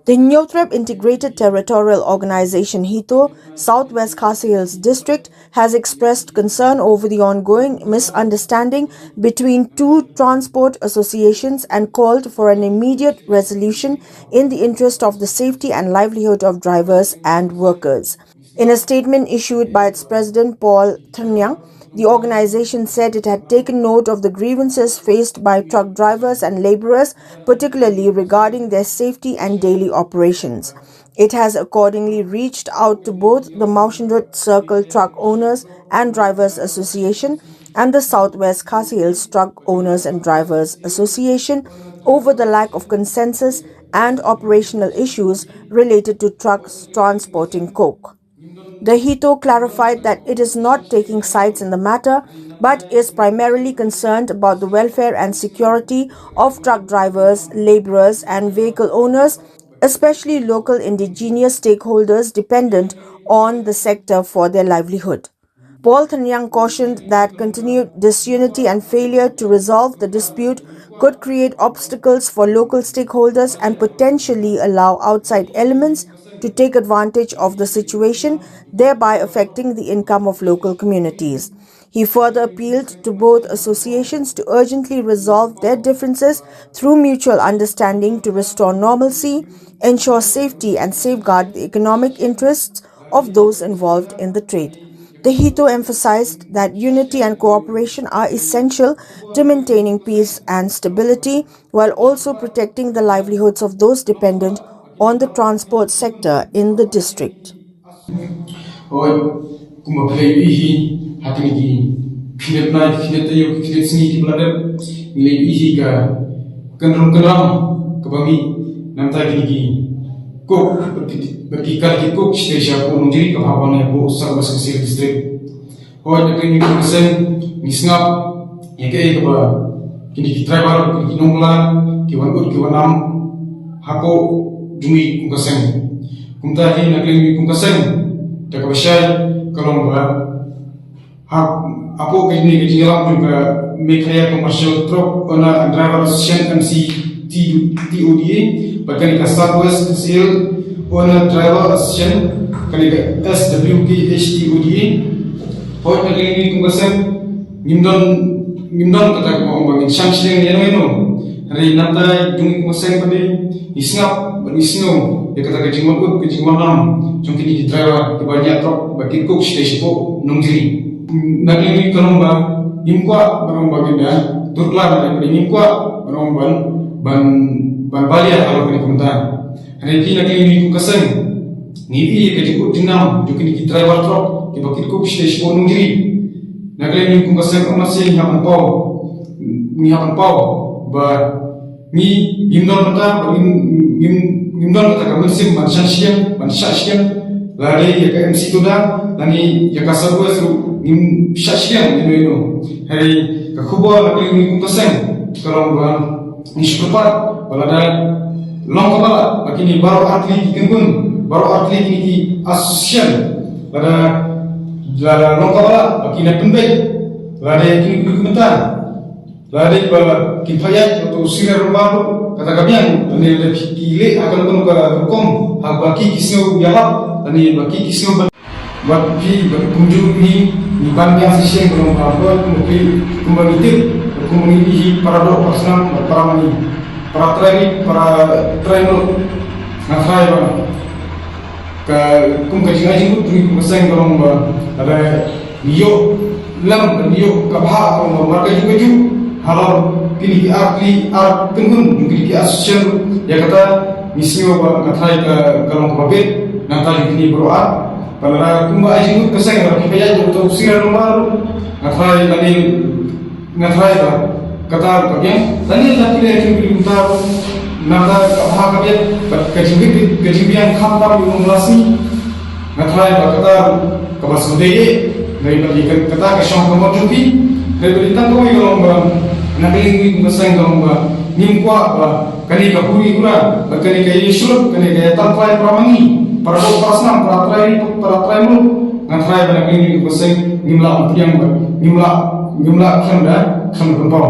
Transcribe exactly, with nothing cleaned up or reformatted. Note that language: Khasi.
The Hynñiewtrep Integrated Territorial Organization, HITO, Southwest Khasi Hills District, has expressed concern over the ongoing misunderstanding between two transport associations and called for an immediate resolution in the interest of the safety and livelihood of drivers and workers. In a statement issued by its president, Paul Thrniang, the organization said it had taken note of the grievances faced by truck drivers and laborers, particularly regarding their safety and daily operations. It has accordingly reached out to both the Mawshynrut Circle Truck Owners and Drivers Association and the Southwest Khasi Hills Truck Owners and Drivers Association over the lack of consensus and operational issues related to trucks transporting coke. The HITO clarified that it is not taking sides in the matter, but is primarily concerned about the welfare and security of truck drivers, laborers, and vehicle owners, especially local indigenous stakeholders dependent on the sector for their livelihood. Paul Thrniang cautioned that continued disunity and failure to resolve the dispute could create obstacles for local stakeholders and potentially allow outside elements to take advantage of the situation, thereby affecting the income of local communities. He further appealed to both associations to urgently resolve their differences through mutual understanding to restore normalcy, ensure safety, and safeguard the economic interests of those involved in the trade. The HITO emphasized that unity and cooperation are essential to maintaining peace and stability, while also protecting the livelihoods of those dependent on the transport sector in the district. Hoi, kumba phi la ïohi ha kine ki khyndiat bnai, khyndiat taïew, khyndiat sngi kiba la dep, ngi la ïohi ka kynrum kynram kaba mih namar kine ki coke bad ki, bad ki kali ki coke shisha shisha hapoh Nongjri, kaba hap ban hapoh South West Khasi Hills District. Hoi, na kane ka seng ngi sngap ïa kaei kaba kine ki driver, kine ki nongkylla ki wan ud ki wan nam hapoh jong ngi kum ka seng. Kumta hi na kane ka seng, da kaba shai ka long ba ha, hapoh kane ka jingïalam jong ka Meghalaya Commercial Truck Owner and Driver Association, M C T O D A, bad kane ka South West Khasi Hills Owner Driver Association, kane ka S W K H T O D A. Hoi, na kane ka seng ngim don, ngim don kata kaba ong ba ngin shang shiliang ïano ïano. Hynrei namar jong ngi kum ka seng pat ngi sngap bad ngi sngew ïa kata ka jingwan ud ka jingwan nam jong kine ki driver kiba ñiah truck bad ki coke shisha shisha hapoh Nongjri. Na kane ka long ba ngim kwah ban ong ba ngin da dur klam, hynrei ngim kwah ban ong ban, ban, ban balia halor kane ka bynta. Hynrei na kane kum ka seng ngi ïohi ka jingud jingnam jong kine ki driver truck kiba kit coke shisha shisha hapoh Nongjri. Na kane kum ka seng, ym mar shisha ngi hap ban paw, ngi hap ban paw ba ngi, ngim don kata, ba ngim, ngim, ngim don kata ka mynsiem ban shah shiliang, ban shah shiliang lade ïa ka M C Toda, lane ïa ka South West ruh ngim shah shiliang ïano ïano. Hynrei ka khubor na kane kum ka seng ka long ba ngi shu kyrpad ba lada long kaba lah ba kine baroh artylli ki kynhun, baroh artylli kine ki association, lada, lada long kaba lah ba kin pynbeit lade kine ki kynhun, lada ba kin pynïaid ïa uto u serial number, kata ka biang, lane lada phi ki leh ha kano kano ka rukom, haba ki, ki sngew ïalap, lane ba ki, ki sngew ban, bad phi, bad kumjuh hi, ngi ban biang shisien, kumba, kumba phi, kumba ngi tip, kumba ngi ïohi para doh, para snam, para mane, para trai, para trai noh. Nga trai ba ka, kum ka jingai jingmut jong ngi kum ka seng ka long ba lada ngi ïoh lem, ngi ïoh ka bha ka long ba mar kajuh kajuh halor kine ki ar tylli, ar kynhun jong kine ki association, ïa kata ngi sngew ba nga trai ka, ka long kaba bit na ka bynta jong kine baroh ar. Bad lada kumba ai jingmut ka seng, lada phi pynïaid ïa uto u serial number, nga trai lane Nga trai ba kata ka biang, lane lada phi leh jingkylli kumta, nangta ka bha ka biang, bad ka jingbit, ka jingbiang khamtam ïa u nonglasni. Nga trai ba kata kaba sngewdei, hynrei ba kata ka shong ka mot jong phi, hynrei ba tang kawei ka long ba na ka liang jong ka seng ka long ba ngim kwah ba kane ka huri hura, bad kane ka ïasyrut, kane ka ïatam trai para mangi, para doh para snam, para trai, para trai muluk. Nga trai ba na ka liang jong ka seng ngim lah ban pdiang bad ngim lah, ngim lah khlem da, khlem da pynpaw.